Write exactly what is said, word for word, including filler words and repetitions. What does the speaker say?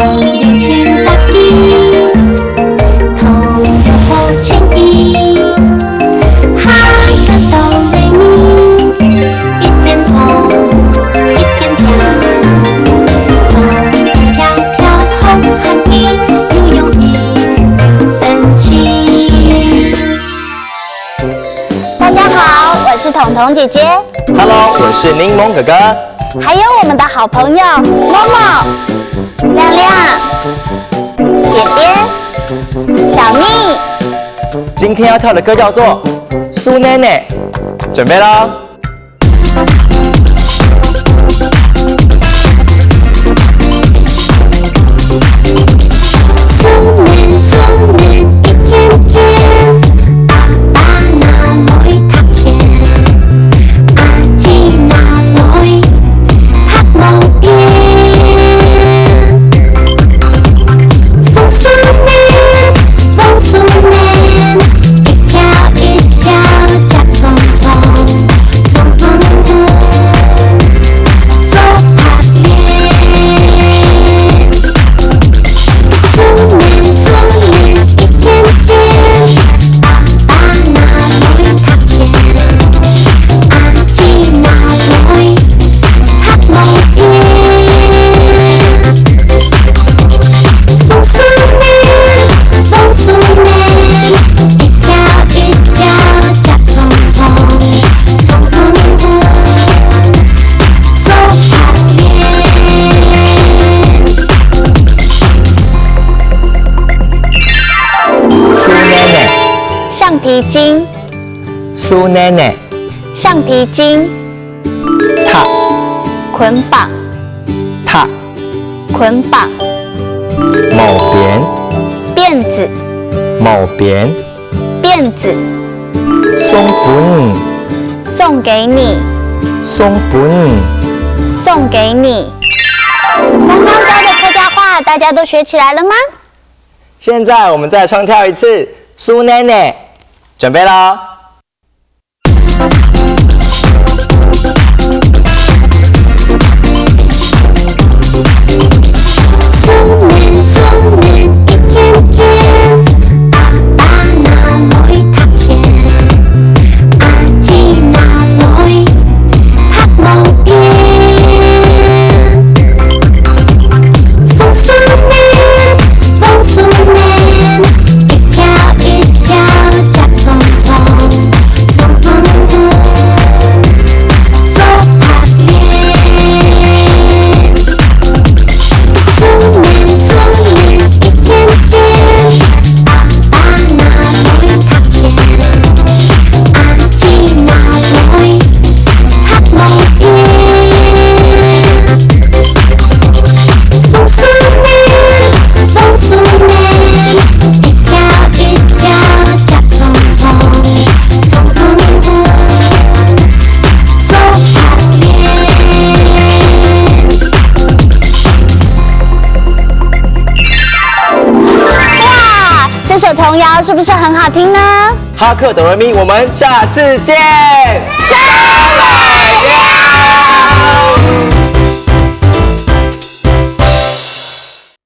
用心打气，同有好情意，哈个哆来咪，一边唱一边跳，唱唱跳跳好happy，又容易又生趣。大家好，我是彤彤姐姐。 Hello，我是檸檬哥哥。还有我们的好朋友默默、亮亮、点点、小蜜。今天要跳的歌叫做《苏奶奶》，准备喽。 苏奶奶一天天，爸爸拿来读书，阿姊拿来拍毛边。风苏奶奶，风苏奶奶，一跳一跳接风风，松松松，做白脸。 苏奶奶，苏奶奶一天天，爸爸拿来读书，阿姊拿来拍毛边。风苏奶奶，风苏奶奶，一跳一跳接风风，松松松，做白脸。 苏奶奶，橡皮筋，苏奶奶，橡皮筋，塔，捆绑，塔，捆绑，毛边，辫子，毛边，辫子，送分你，送给你，送分你，送给你。刚刚教的客家话，大家都学起来了吗？ 现在我们再唱跳一次苏奶奶，准备喽。苏奶奶一天天，爸爸拿来读书，阿姊拿来拍毛边。 风苏奶奶，风苏奶奶，一跳一跳接风风，松松松，做白脸。苏奶奶，苏奶奶，一天天，爸爸拿来读书，阿姊拿来拍毛边。 风苏奶奶，风苏奶奶，一跳一跳接风风，松松松，做白脸。哇，这首童谣是不是很好听呢？哈克哆来咪，我们下次见。